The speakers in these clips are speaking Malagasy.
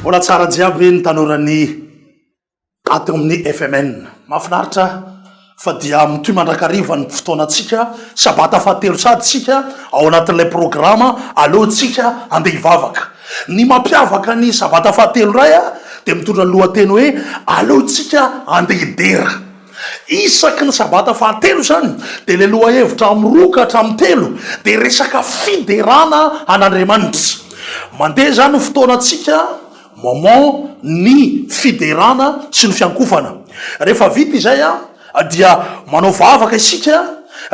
Mbola tsara jiaby ny tanoran'ny ato amin'ny FMN. Mahafinaritra fa dia mitohy mandrakariva ny fotoanantsika, sabata fahatelo sady isika ao anatin'ilay programa aleo tsika andeha hivavaka. Ny mampiavaka ny sabata fahatelo iray dia mitondra ny lohateny hoe aleo tsika andeha hidera. Isaky ny sabata fahatelo izany dia ilay lohahevitra amin'ny roa ka hatramin'ny telo dia resaka fiderana an'Andriamanitra. Mandeha izany ny fotoanantsika, moment, ny fiderana sy ny fiankofana. Rehefa vita izay dia manao vavaka isika,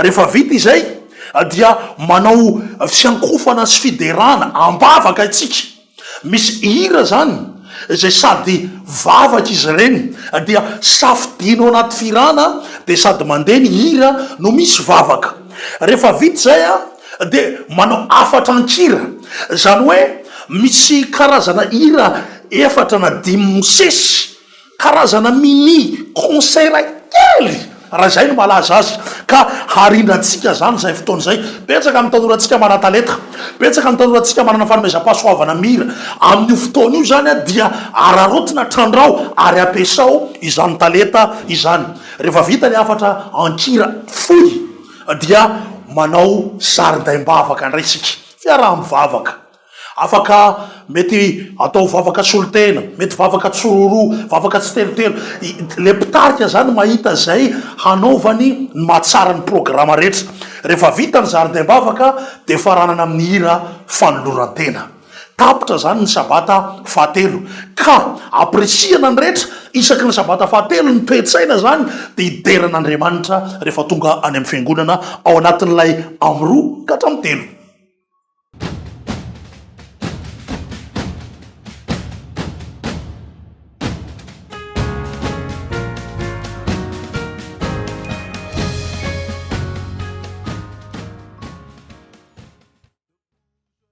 rehefa vita izay dia manao fiankofana sy fiderana am-bavaka isika. Misy hira zany izay sady vavaka izy ireny dia safidiana ao anaty fihirana dia sady mandeha ny hira no misy vavaka. Rehefa vita izay dia manao hafatra an-kira, izany hoe misy karazana hira efatra na dimy misesy. Karazana mini concert kely raha izay no malaza azy ka harindrantsika izany izay fotoana izay. Betsaka ny tanorantsika manan-talenta, betsaka ny tanorantsika manana fanomezam-pahasoavana mihira. Amin'io fotoana io izany dia araraotina trandraho ary ampiasao izany talenta izany. Rehefa vita ny hafatra an-kira fohy dia manao zarindaim-bavaka indray isika, fiaraha-mivavaka. Afaka mety atao vavaka solontena, mety vavaka tsiroaroa, vavaka tsitelotelo. Ilay mpitarika izany mahita izay hanaovany ny mahatsara ny programa rehetra. Rehefa vita ny zaridaim-bavaka dia faranana amin'ny hira fanoloran-tena. Tapitra izany ny sabata fahatelo. Ka ampirisihana ny rehetra, isaky ny sabata fahatelo ny toe-tsaina izany dia hidera an'Andriamanitra rehefa tonga any amin'ny fiangonana ao anatin'ilay amin'ny roa ka hatramin'ny telo.